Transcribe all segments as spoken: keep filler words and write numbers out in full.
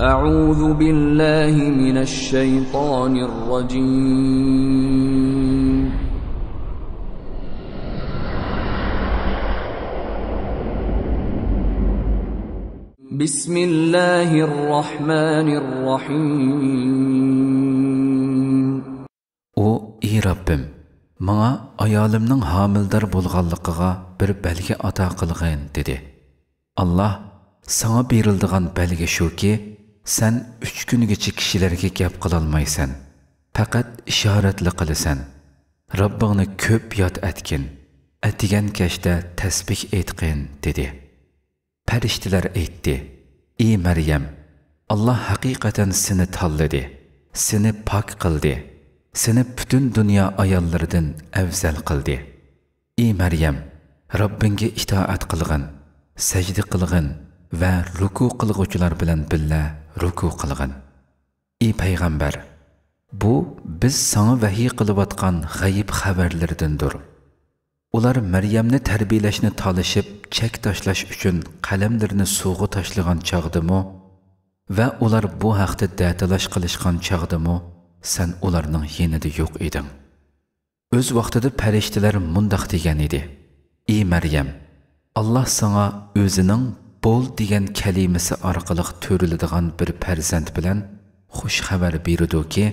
أعوذ بالله من الشيطان الرجيم. بسم الله الرحمن الرحيم. ئۇ، ئى رەببىم، ماڭا ئايالىمنىڭ ھامىلىدار بولغانلىقىغا بىر بەلگە ئاتا قىلغىن، دېدى. ئاللاھ، ساڭا بېرىلىدىغان بەلگە شۇكى، سەن ئۈچ كۈنگىچە كىشىلەرگە گەپ قىلالمايسەن، پەقەت ئىشارەتلا قىلىسەن. رەببىڭنى كۆپ ياد ئەتكىن، ئەتىگەن كەچتە تەسبىھ ئېيتقىن، دېدى. پەرىشتىلەر ئېيتتى، ئى مەريەم، ئاللاھ ھەقىقەتەن سېنى تاللىدى، سېنى پاك قىلدى، سېنى پۈتۈن دۇنيا ئاياللىرىدىن ئەۋزەل قىلدى. ئى مەريەم، رەببىڭگە ئىتائەت قىلغىن، سەجدە قىلغىن ۋە رۇكۇ قىلغۇچىلار بىلەن بىللە رۇكۇ قىلغىن. ئى پەيغەمبەر، بۇ بىز ساڭا ۋەھىي قىلىۋاتقان غەيىب خەۋەرلىرىدىندۇر. ئۇلار مەريەمنى تەربىيەلەشنى تالىشىپ، چەك تاشلاش ئۈچۈن قەلەملىرىنى سۇغا تاشلىغان چاغدىمۇ ۋە ئۇلار بۇ ھەقتە دەتالاش قىلىشقان چاغدىمۇ سەن ئۇلارنىڭ يېنىدا يوق ئىدىڭ. ئۆز ۋاقتىدا پەرىشتىلەر مۇنداق دېگەن ئىدى، ئى مەريەم، ئاللاھ ساڭا ئۆزىنىڭ بول دېگەن كەلىمىسى ئارقىلىق تۆرىلىدىغان بىر پەرزەنت بىلەن خۇش خەۋەر بېرىدۇكى،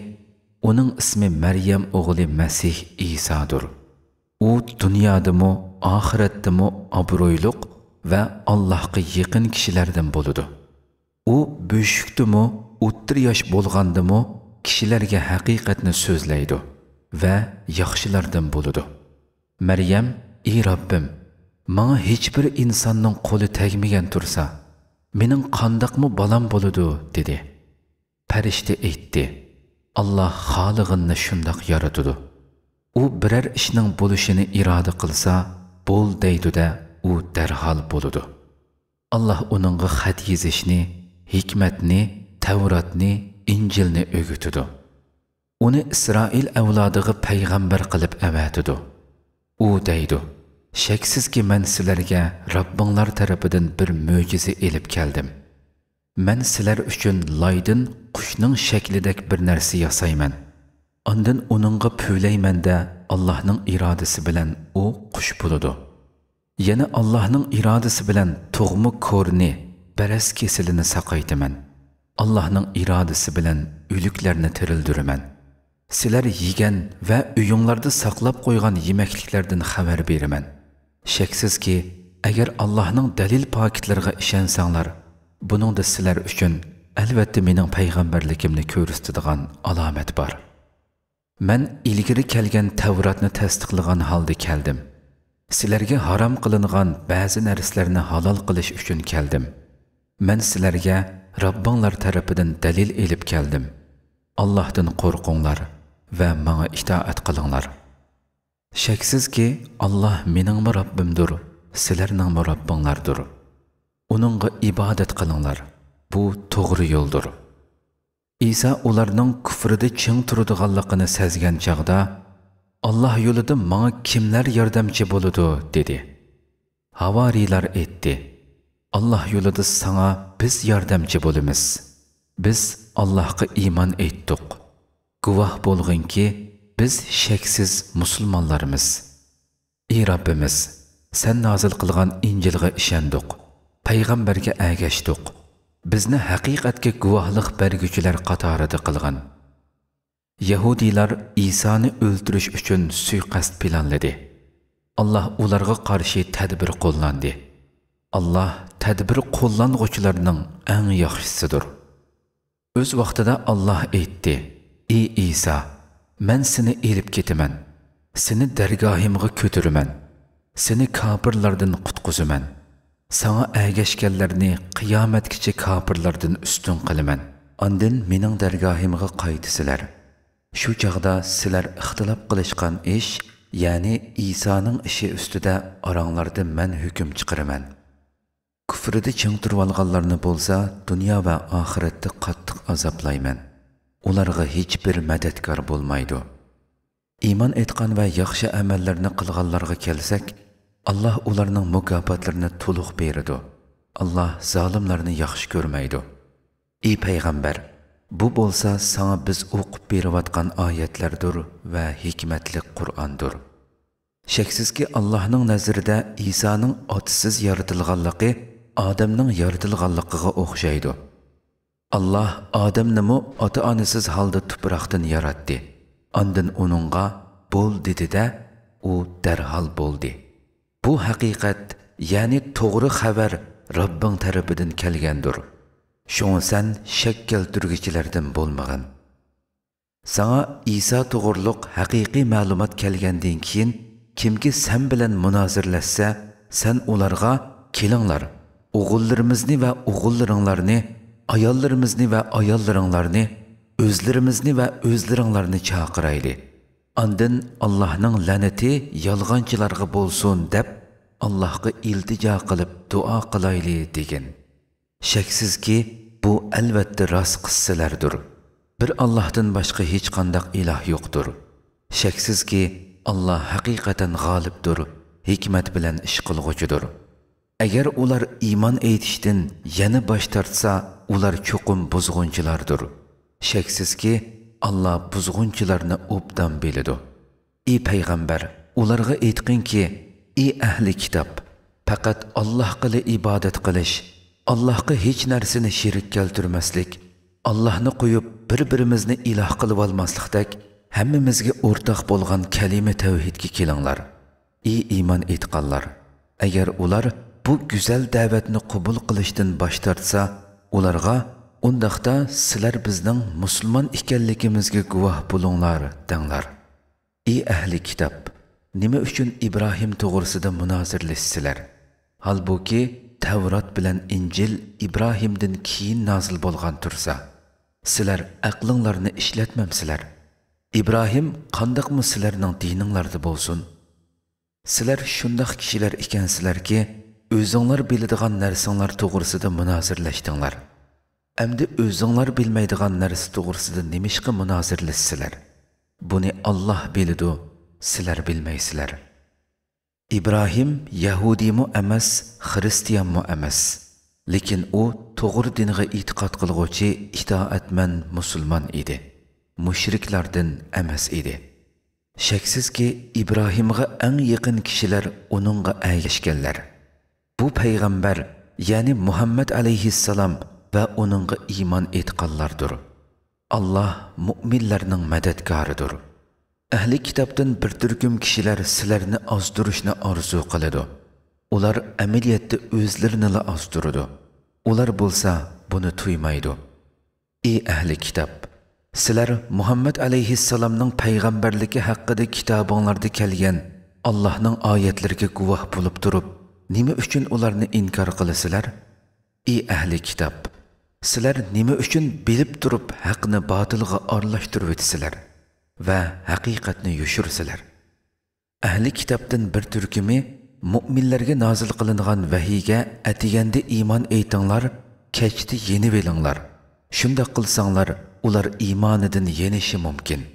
ئۇنىڭ ئىسمى مەريەم ئوغلى مەسىھ ئىسادۇر. ئۇ دۇنيادىمۇ، ئاخىرەتتىمۇ ئابرۇيلۇق ۋە ئاللاھقا يېقىن كىشىلەردىن بولىدۇ. ئۇ بۆشۈكتىمۇ، ئوتتۇرا ياش بولغاندىمۇ كىشىلەرگە ھەقىقەتنى سۆزلەيدۇ ۋە ياخشىلاردىن بولىدۇ. مەريەم، ئى رەببىم، ماڭا ھېچبىر ئىنساننىڭ قولى تەگمىگەن تۇرسا، مېنىڭ قانداقمۇ بالام بولىدۇ؟ دېدى. پەرىشتە ئېيتتى، ئاللاھ خالىغىنىنى شۇنداق يارىتىدۇ. ئۇ بىرەر ئىشنىڭ بولۇشىنى ئىرادە قىلسا، بول دەيدۇ-دە، ئۇ دەرھال بولىدۇ. ئاللاھ ئۇنىڭغا خەت يېزىشنى، ھېكمەتنى، تەۋراتنى، ئىنجىلنى ئۆگىتىدۇ. ئۇنى ئىسرائىل ئەۋلادىغا پەيغەمبەر قىلىپ ئەۋەتىدۇ. ئۇ دەيدۇ، شەكسىزكى، مەن سىلەرگە رەببىڭلار تەرىپىدىن بىر مۆجىزە ئېلىپ كەلدىم. مەن سىلەر ئۈچۈن لايدىن قۇشنىڭ شەكلىدەك بىر نەرسە ياسايمەن. ئاندىن ئۇنىڭغا پۈۋلەيمەن-دە، ئاللاھنىڭ ئىرادىسى بىلەن ئۇ قۇش بولىدۇ. يەنە ئاللاھنىڭ ئىرادىسى بىلەن تۇغما كورىنى، بەرەس كېسىلىنى ساقايتىمەن. ئاللاھنىڭ ئىرادىسى بىلەن ئۆلۈكلەرنى تىرىلدۈرىمەن. سىلەر يېگەن ۋە ئۆيۈڭلاردا ساقلاپ قويغان يېمەكلىكلەردىن خەۋەر بېرىمەن. شەكسىزكى، ئەگەر ئاللاھنىڭ دەلىل پاكىتلىرىغا ئىشەنسەڭلار، بۇنىڭدا سىلەر ئۈچۈن ئەلۋەتتە مېنىڭ پەيغەمبەرلىكىمنى كۆرسىتىدىغان ئالامەت بار. مەن ئىلگىرى كەلگەن تەۋراتنى تەستىقلىغان ھالدا كەلدىم. سىلەرگە ھارام قىلىنغان بەزى نەرسىلەرنى ھالال قىلىش ئۈچۈن كەلدىم. مەن سىلەرگە رەببىڭلار تەرىپىدىن دەلىل ئېلىپ كەلدىم. ئاللاھتىن قورقۇڭلار ۋە ماڭا ئىتائەت قىلىڭلار. شەكسىزكى، ئاللاھ مېنىڭمۇ رەببىمدۇر، سىلەرنىڭمۇ رەببىڭلاردۇر. ئۇنىڭغا ئىبادەت قىلىڭلار. بۇ توغرا يولدۇر. ئىسا ئۇلارنىڭ كۇفرىدا چىڭ تۇرىدىغانلىقىنى سەزگەن چاغدا، ئاللاھ يولىدا ماڭا كىملەر ياردەمچى بولىدۇ؟ دېدى. ھاۋارىيلار ئېيتتى، ئاللاھ يولىدا ساڭا بىز ياردەمچى بولىمىز. بىز ئاللاھقا ئىمان ئېيتتۇق. گۇۋاھ بولغىنكى، بىز شەكسىز مۇسۇلمانلارمىز. ئى رەببىمىز، سەن نازىل قىلغان ئىنجىلغا ئىشەندۇق، پەيغەمبەرگە ئەگەشتۇق. بىزنى ھەقىقەتكە گۇۋاھلىق بەرگۈچىلەر قاتارىدا قىلغىن. يەھۇدىيلار ئىسانى ئۆلتۈرۈش ئۈچۈن سۇيىقەست پىلانلىدى. ئاللاھ ئۇلارغا قارشى تەدبىر قوللاندى. ئاللاھ تەدبىر قوللانغۇچىلارنىڭ ئەڭ ياخشىسىدۇر. ئۆز ۋاقتىدا ئاللاھ ئېيتتى، ئى ئىسا، مەن سېنى ئېلىپ كېتىمەن، سېنى دەرگاھىمغا كۆتۈرىمەن، سېنى كاپىرلاردىن قۇتقۇزىمەن. ساڭا ئەگەشكەنلەرنى قىيامەتكىچە كاپىرلاردىن ئۈستۈن قىلىمەن. ئاندىن مېنىڭ دەرگاھىمغا قايتىسىلەر. شۇ چاغدا سىلەر ئىختىلاپ قىلىشقان ئىش، يەنى ئىسانىڭ ئىشى ئۈستىدە ئاراڭلاردا مەن ھۆكۈم چىقىرىمەن. كۇفرىدا چىڭ تۇرۇۋالغانلارنى بولسا دۇنيا ۋە ئاخىرەتتە قاتتىق ئازابلايمەن. ئۇلارغا ھېچبىر مەدەتكار بولمايدۇ. ئىمان ئېيتقان ۋە ياخشى ئەمەللەرنى قىلغانلارغا كەلسەك، ئاللاھ ئۇلارنىڭ مۇكاپاتلىرىنى تولۇق بېرىدۇ. ئاللاھ زالىملارنى ياخشى كۆرمەيدۇ. ئى پەيغەمبەر، بۇ بولسا ساڭا بىز ئوقۇپ بېرىۋاتقان ئايەتلەردۇر ۋە ھېكمەتلىك قۇرئاندۇر. شەكسىزكى، ئاللاھنىڭ نەزىرىدە ئىسانىڭ ئاتىسىز يارىتىلغانلىقى ئادەمنىڭ يارىتىلغانلىقىغا ئوخشايدۇ. ئاللاھ ئادەمنىمۇ ئاتا-ئانىسىز ھالدا تۇپراقتىن ياراتتى. ئاندىن ئۇنىڭغا، «بول» دېدى-دە، ئۇ دەرھال بولدى. بۇ ھەقىقەت، يەنى توغرا خەۋەر رەببىڭ تەرىپىدىن كەلگەندۇر. شۇڭا سەن شەك كەلتۈرگۈچىلەردىن بولمىغىن. ساڭا ئىسا توغرۇلۇق ھەقىقىي مەلۇمات كەلگەندىن كېيىن، كىمكى سەن بىلەن مۇنازىرىلەشسە، سەن ئۇلارغا، «كېلىڭلار، ئوغۇللىرىمىزنى ۋە ئوغۇللىرىڭلارنى، ئاياللىرىمىزنى ۋە ئاياللىرىڭلارنى، ئۆزلىرىمىزنى ۋە ئۆزلىرىڭلارنى چاقىرايلى. ئاندىن، ئاللاھنىڭ لەنىتى يالغانچىلارغا بولسۇن، دەپ، ئاللاھقا ئىلتىجا قىلىپ دۇئا قىلايلى» دېگىن. شەكسىزكى، بۇ ئەلۋەتتە راست قىسسىلەردۇر. بىر ئاللاھتىن باشقا ھېچقانداق ئىلاھ يوقتۇر. شەكسىزكى، ئاللاھ ھەقىقەتەن غالىبتۇر، ھېكمەت بىلەن ئىش قىلغۇچىدۇر. ئەگەر ئۇلار ئىمان ئېيتىشتىن يەنە باش تارتسا، ئۇلار چوقۇم بۇزغۇنچىلاردۇر. شەكسىزكى، ئاللاھ بۇزغۇنچىلارنى ئوبدان بىلىدۇ. ئى پەيغەمبەر، ئۇلارغا ئېيتقىنكى، ئى ئەھلى كىتاب، پەقەت ئاللاھقىلا ئىبادەت قىلىش، ئاللاھقا ھېچ نەرسىنى شېرىك كەلتۈرمەسلىك، ئاللاھنى قويۇپ بىر-بىرىمىزنى ئىلاھ قىلىۋالماسلىقتەك ھەممىمىزگە ئورتاق بولغان كەلىمە تەۋھىدكە كېلىڭلار. ئى ئىمان ئېيتقانلار! ئەگەر ئۇلار بۇ گۈزەل دەۋەتنى قوبۇل قىلىشتىن باش تارتسا، ئۇلارغا، ئۇنداقتا سىلەر بىزنىڭ مۇسۇلمان ئىكەنلىكىمىزگە گۇۋاھ بولۇڭلار، دەڭلار. ئى ئەھلى كىتاب! نېمە ئۈچۈن ئىبراھىم توغرىسىدا مۇنازىرىلىشىسىلەر؟ ھالبۇكى، تەۋرات بىلەن ئىنجىل ئىبراھىمدىن كېيىن نازىل بولغان تۇرسا، سىلەر ئەقلىڭلارنى ئىشلەتمەمسىلەر؟ ئىبراھىم قانداقمۇ سىلەرنىڭ دىنىڭلاردا بولسۇن؟ سىلەر شۇنداق كىشىلەر ئىكەنسىلەركى، ئۆزۈڭلار بىلىدىغان نەرسىڭلار توغرىسىدا مۇنازىرىلەشتىڭلار. ئەمدى ئۆزۈڭلار بىلمەيدىغان نەرسە توغرىسىدا نېمىشقا مۇنازىرىلىشىسىلەر؟ بۇنى ئاللاھ بىلىدۇ، سىلەر بىلمەيسىلەر. ئىبراھىم يەھۇدىيمۇ ئەمەس، خىرىستىيانمۇ ئەمەس. لېكىن ئۇ توغرا دىنغا ئېتىقاد قىلغۇچى ئىتائەتمەن مۇسۇلمان ئىدى. مۇشرىكلاردىن ئەمەس ئىدى. شەكسىزكى، ئىبراھىمغا ئەڭ يېقىن كىشىلەر ئۇنىڭغا ئەگەشكەنلەر. بۇ پەيغەمبەر، يەنى مۇھەممەد ئەلەيھىسسالام ۋە ئۇنىڭغا ئىمان ئېيتقانلاردۇر. ئاللاھ مۇئمىنلەرنىڭ مەدەتكارىدۇر. ئەھلى كىتابتىن بىر تۈركۈم كىشىلەر سىلەرنى ئازدۇرۇشنى ئارزۇ قىلىدۇ. ئۇلار ئەمەلىيەتتە ئۆزلىرىنىلا ئازدۇرىدۇ. ئۇلار بولسا بۇنى تۇيمايدۇ. ئى ئەھلى كىتاب! سىلەر مۇھەممەد ئەلەيھىسسالامنىڭ پەيغەمبەرلىكى ھەققىدە كىتابىڭلاردا كەلگەن ئاللاھنىڭ ئايەتلىرىگە گۇۋاھ بولۇپ تۇرۇپ، نېمە ئۈچۈن ئۇلارنى ئىنكار قىلىسىلەر؟ ئى ئەھلى كىتاب! سىلەر نېمە ئۈچۈن بىلىپ تۇرۇپ ھەقنى باتىلغا ئارىلاشتۇرۇۋېتىسىلەر ۋە ھەقىقەتنى يوشۇرىسىلەر؟ ئەھلى كىتابتىن بىر تۈركۈمى مۇئمىنلەرگە نازىل قىلىنغان ۋەھىيگە ئەتىگەندە ئىمان ئېيتىڭلار، كەچتە يېنىۋېلىڭلار. شۇنداق قىلساڭلار، ئۇلار ئىمانىدىن يېنىشى مۇمكىن.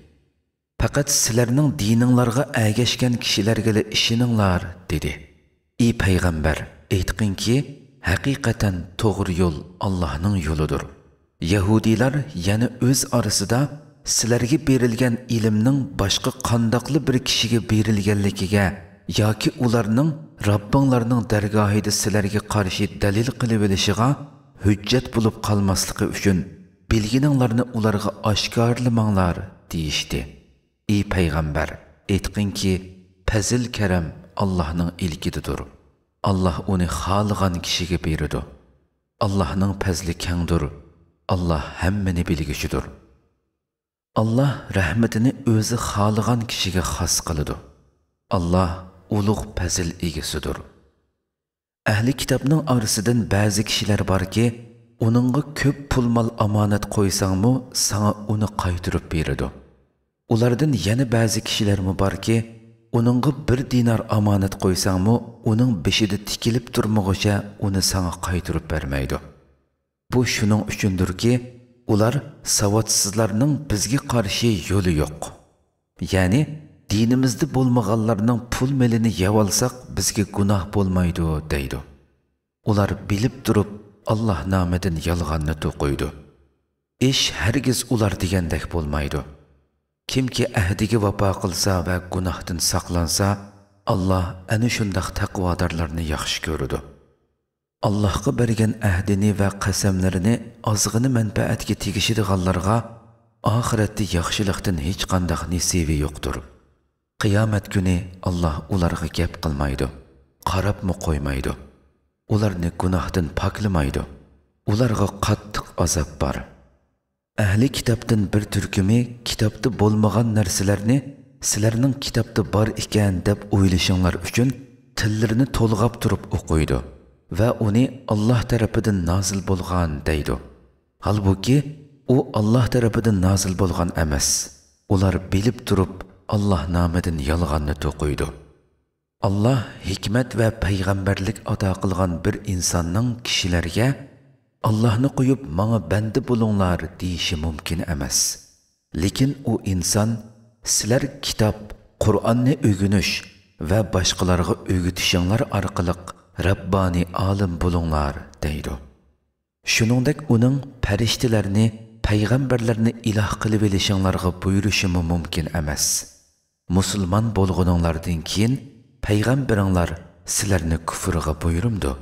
پەقەت سىلەرنىڭ دىنىڭلارغا ئەگەشكەن كىشىلەرگىلا ئىشىنىڭلار، دېدى. ئى پەيغەمبەر، ئېيتقىنكى، ھەقىقەتەن توغرا يول ئاللاھنىڭ يولىدۇر. يەھۇدىيلار يەنە ئۆز ئارىسىدا، سىلەرگە بېرىلگەن ئىلىمنىڭ باشقا قانداقلا بىر كىشىگە بېرىلگەنلىكىگە ياكى ئۇلارنىڭ رەببىڭلارنىڭ دەرگاھىدا سىلەرگە قارشى دەلىل قىلىۋېلىشىغا ھۆججەت بولۇپ قالماسلىقى ئۈچۈن، بىلگىنىڭلارنى ئۇلارغا ئاشكارىلىماڭلار، دېيىشتى. ئى پەيغەمبەر، ئېيتقىنكى، پەزىل-كەرەم ئاللاھنىڭ ئىلكىدىدۇر. ئاللاھ ئۇنى خالىغان كىشىگە بېرىدۇ. ئاللاھنىڭ پەزلى كەڭدۇر. ئاللاھ ھەممىنى بىلگۈچىدۇر. ئاللاھ رەھمىتىنى ئۆزى خالىغان كىشىگە خاس قىلىدۇ. ئاللاھ ئۇلۇغ پەزىل ئىگىسىدۇر. ئەھلى كىتابنىڭ ئارىسىدىن بەزى كىشىلەر باركى، ئۇنىڭغا كۆپ پۇل-مال ئامانەت قويساڭمۇ، ساڭا ئۇنى قايتۇرۇپ بېرىدۇ. ئۇلاردىن يەنە بەزى كىشىلەرمۇ باركى، ئۇنىڭغا بىر دىنار ئامانەت قويساڭمۇ، ئۇنىڭ بېشىدا تىكىلىپ تۇرمىغۇچە ئۇنى ساڭا قايتۇرۇپ بەرمەيدۇ. بۇ شۇنىڭ ئۈچۈندۇركى، ئۇلار ساۋاتسىزلارنىڭ بىزگە قارشى يولى يوق. يەنى، دىنىمىزدە بولمىغانلارنىڭ پۇل-مېلىنى يەۋالساق، بىزگە گۇناھ بولمايدۇ، دەيدۇ. ئۇلار بىلىپ تۇرۇپ، ئاللاھ نامىدىن يالغاننى توقۇيدۇ. ئىش ھەرگىز ئۇلار دېگەندەك بولمايدۇ. كىمكى ئەھدىگە ۋاپا قىلسا ۋە گۇناھتىن ساقلانسا، ئاللا ئەنە شۇنداق تەقۋادارلارنى ياخشى كۆرىدۇ. ئاللاھقا بەرگەن ئەھدىنى ۋە قەسەملىرىنى ئازغىنە مەنپەئەتكە تېگىشىدىغانلارغا ئاخىرەتتە ياخشىلىقتىن ھېچقانداق نېسىۋى يوقتۇر. قىيامەت كۈنى ئاللا ئۇلارغا گەپ قىلمايدۇ، قاراپمۇ قويمايدۇ. ئۇلارنى گۇناھتىن پاكلىمايدۇ. ئۇلارغا قاتتىق ئازاب بار. ئەھلى كىتابتىن بىر تۈركۈمى كىتابتا بولمىغان نەرسىلەرنى سىلەرنىڭ كىتابتا بار ئىكەن دەپ ئويلىشىڭلار ئۈچۈن تىللىرىنى تولغاپ تۇرۇپ ئوقۇيدۇ ۋە ئۇنى ئاللا تەرىپىدىن نازىل بولغان دەيدۇ. ھالبۇكى، ئۇ ئاللا تەرىپىدىن نازىل بولغان ئەمەس. ئۇلار بىلىپ تۇرۇپ ئاللا نامىدىن يالغاننى توقۇيدۇ. ئاللا ھېكمەت ۋە پەيغەمبەرلىك ئاتا قىلغان بىر ئىنساننىڭ كىشىلەرگە «ئاللاھنى قويۇپ، ماڭا بەندە بولۇڭلار» دېيىشى مۇمكىن ئەمەس. لېكىن ئۇ ئىنسان «سىلەر كىتاب، قۇرئاننى ئۆگىنىش ۋە باشقىلارغا ئۆگىتىشىڭلار ئارقىلىق رەببانىي ئالىم بولۇڭلار» دەيدۇ. شۇنىڭدەك ئۇنىڭ پەرىشتىلەرنى، پەيغەمبەرلەرنى ئىلاھ قىلىۋېلىشىڭلارغا بۇيرۇشىمۇ مۇمكىن ئەمەس. مۇسۇلمان بولغىنىڭلاردىن كېيىن پەيغەمبىرىڭلار سىلەرنى كۇفرغا بۇيرۇمدۇ؟